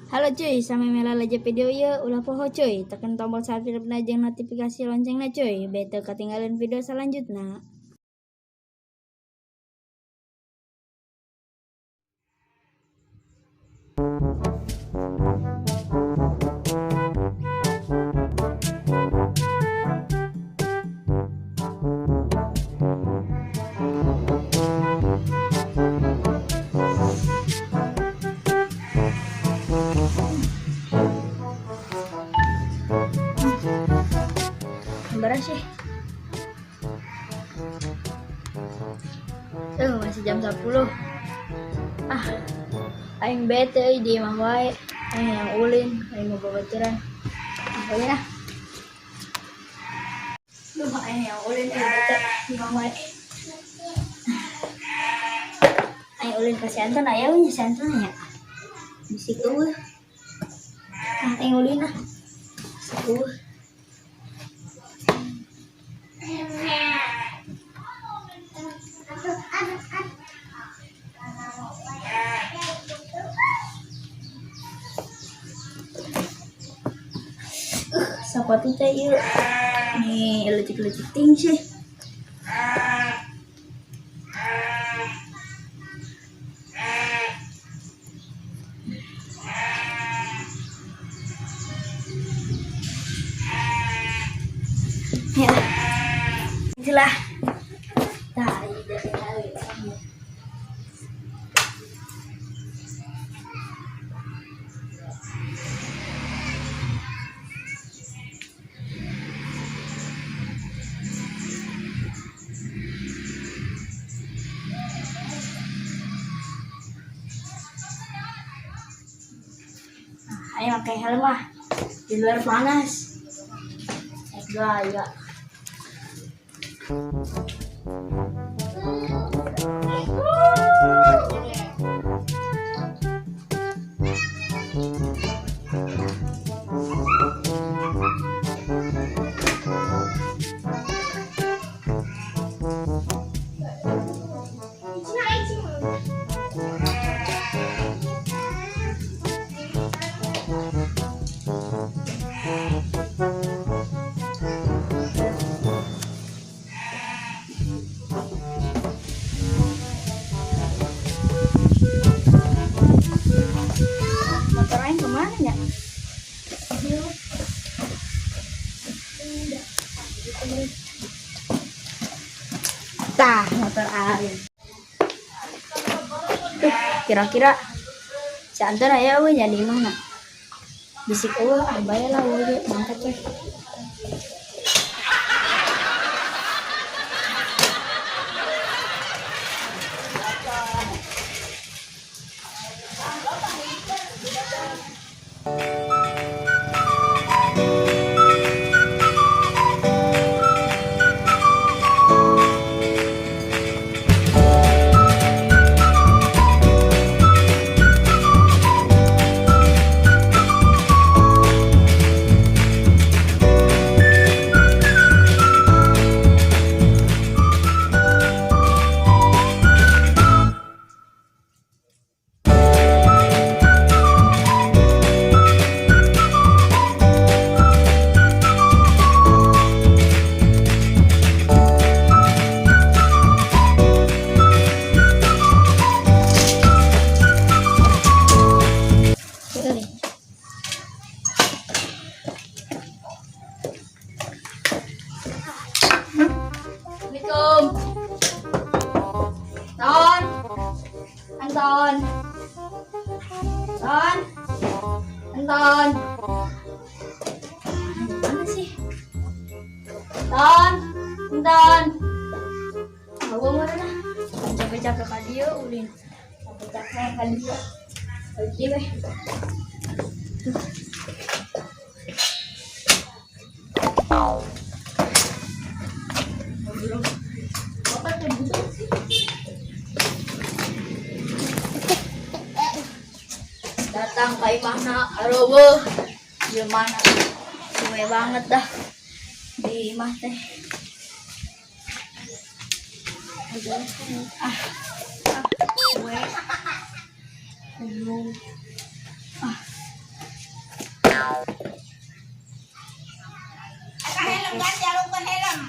Halo cuy, samemeh lalajo video ieu ulah poho cuy, tekan tombol subscribe na jeung notifikasi loncengna cuy, biar teu ketinggalan video selanjutnya. Beras sih. Masih jam 10. Ah, aing bete euy di imah wae. Aing yang ulin, aing mau babaturan. Pokoknya ah. Duh, aing yang ulin euy bete di imah wae. Aing ulin ka si Anton aya we nya si Anton nya. Bisi eueuh. Ah, aing ulin ah. Bisi eueuh. Sepatu teh ieu nih leutik-leutik ting sih. Ya. Itulah. Tah, ieu jadi tahu. Ayo pakai helm ah. Di luar panas. Gaya. Motor aing kemana ya? Tah, motor aing. Tuh, kira-kira si Anton aya euy nya di mana? Bisik eueuh ah bae lah eueuh mangkat we. Euy. Assalamualaikum. Ton. Anton. Ton. Anton. Mana sih? Ton. Anton. Aku mana lah? Capek-capek ka dieu ulin. Capek-capek ka dieu. Oke weh. Bapak teh butuh sih. Datang ka imahna areuweuh. Gimana? Suwe banget dah di imah teh. Ah, ah, suwe. Belum. Ah. Helm ganti alungkeun helm.